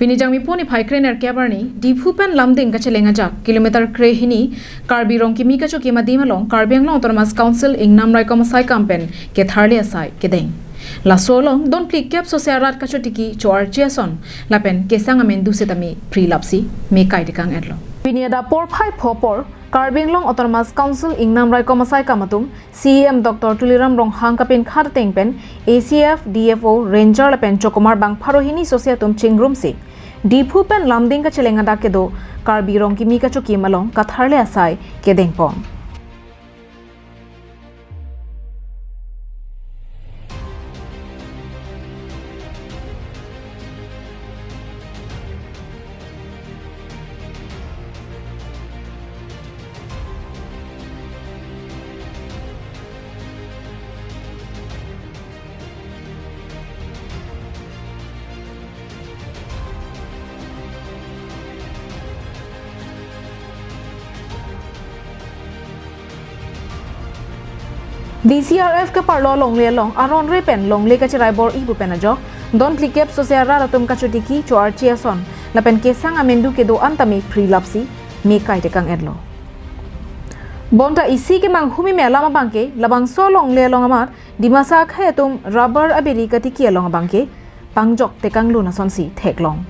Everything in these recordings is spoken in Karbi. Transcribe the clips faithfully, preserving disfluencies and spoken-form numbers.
Pini Jangmipo niphai krenerkep arni, Diphu pen Lumding kacheleng ajak, kilometer krehini, Karbi Rongkimi kachokim adim along, Karbi Anglong Autonomous Council Ingnam Raikom asaikam pen ketharle asai kedeng. Laso along, don phlikep sose arat kachotiki cho-archi ason, lapen kesang amendu setame phri lapsi, me kai tekang etlo. Pini adap porphai pho apor, Karbi Anglong Autonomous Council Ingnam Raikom asaikam atum, C E M Doctor Tuliram Ronghang kapinkhat ateng pen, A C F, D F O, Ranger lapen chokomar bang pharo hini sose atum chingrumsi, Diphu pen Lumding kacheleng adak kedo, Karbi Rongkimi kachokim along ketharle asai kedengpon. D C R F keparlo longle along aron re pen longle kacherai bor-i pu pen ajok, don phlikep sose arat atum kachotiki cho-archi ason, lapen kesang amendu kedo-an tame phri lapsi, me kai tekang etlo. Bonta isi kemang humi me alam abangke, labangso longle along amat, Dimasa akhei atum rubber abiri katiki along abangke, pangjok tekang lun asonsi theklong.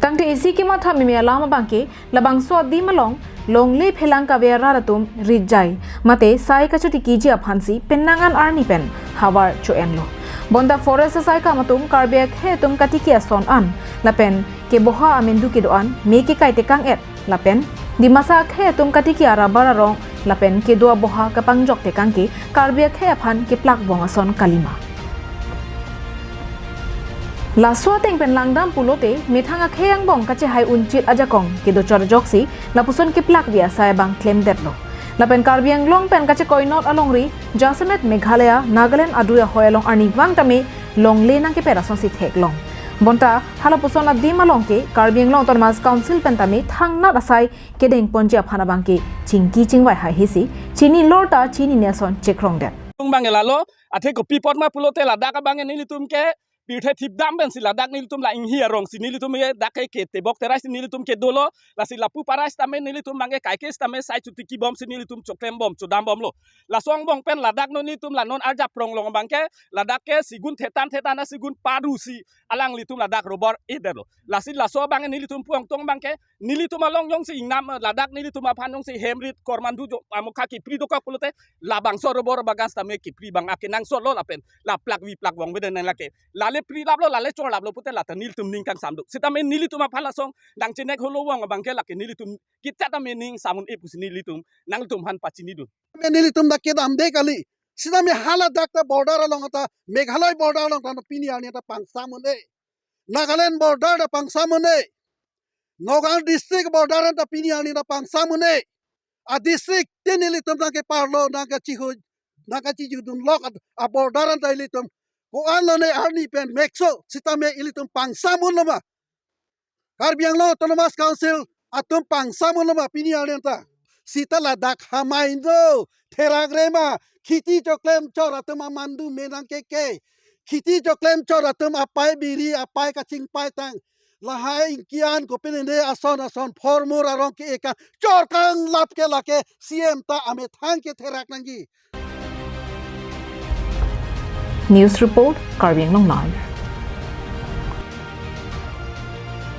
Tangte isi kematha meme alam abangke, labangso adim along, longle phelang kave arat atum rijai, mate sai kachotikiji aphansi, penang an arni pen, havar cho-enlo. Bonta forest asaikam atum, Karbi akhei atum katiki ason an, lapen keboha amendu kedo-an, me kekai tekang et, lapen, Dimasa akhei atum katiki a-rubber arong, lapen kedo aboha kapangjok tekang ke Karbi akhei aphan keplak vong ason kalima. Laso ateng pen langdam pulote, methang akhei angbong kachehai unchit ajakong, kedo chorjoksi, lapuson keplakvi asai abang klemdetlo. Lapen Karbi Anglong pen kachekoinot alongri, jasemet Meghalaya, Nagaland adui ahoi along arnivang tame, longle nangkepet asonsi theklong. Bonta, halapuson adim along ke, Karbi Anglong Autonomous Council pen tame, thangnat asai, kedengponji aphan abangke chingki chingvai haihesi, chini lorta chinine ason chekrongdet. Tung bang lalo, athe kopi apot ma pulote ladak abang nelitum ke, pirthe thipdam pensi ladak nelitum la inghi arongsi nelitum ke dak ke ketebok terai si nelitum kedolo, lasi lapu parai sitame nelitum bang ke kaike sitame sai chotiki bomsi nelitum choklem bom, chodam bomlo. Laso angbong pen ladak non nelitum la non arjap prong long abang ke, ladak ke sigun thetan thetan a sigun parusi, alanglitum ladak rubber edetlo. Lasi laso abang nelitum puang tong abang ke, nelitum along jongsi ingnam, eh, ladak nelitum aphan jongsi hem rit kormandu jo amokha kephri dokok pulote labangso rubber bagan sitame kephri bang akenangsotlo lapen la plakvi plak vong beden nang lake. Lale phri laplo, lale chor laplo pute lata nelitum ning kangsam do. Sitame nelitum aphan lason nangchenek holo vong abang ke lake nelitum kitchat ame ning samun e pusi nelitum nangtum aphan pachinidun. Nelitum dak kedamde kali. Sitame haladak ta border along ta Meghalaya border along ta pini arni ta pangsam un-e. Nagaland border ta pangsam un-e. Nagaon district border ta pini arni ta pangsam un-e. A district tin ilitum nangkeparlo, nangkachihoi, nangkachijudunlok a, a border ta ilitum. Ko-an lone arni pen mekso, sitame ilitum pangsam unlo ma. Karbi Anglong Autonomous Council atum pangsam unlo ma pini arni ta. Sita ladak hamai do, therak re ma, kheti choklem chor atum amandu me nangkeke. Kheti choklem chor atum apai biri, apai kachingpai tang. Lahai ingkian kopinene ason ason phormur arong ke-e ka chor kanglap ke lake C M ta amethang ketherak nangji. News report, Karbi Anglong Live.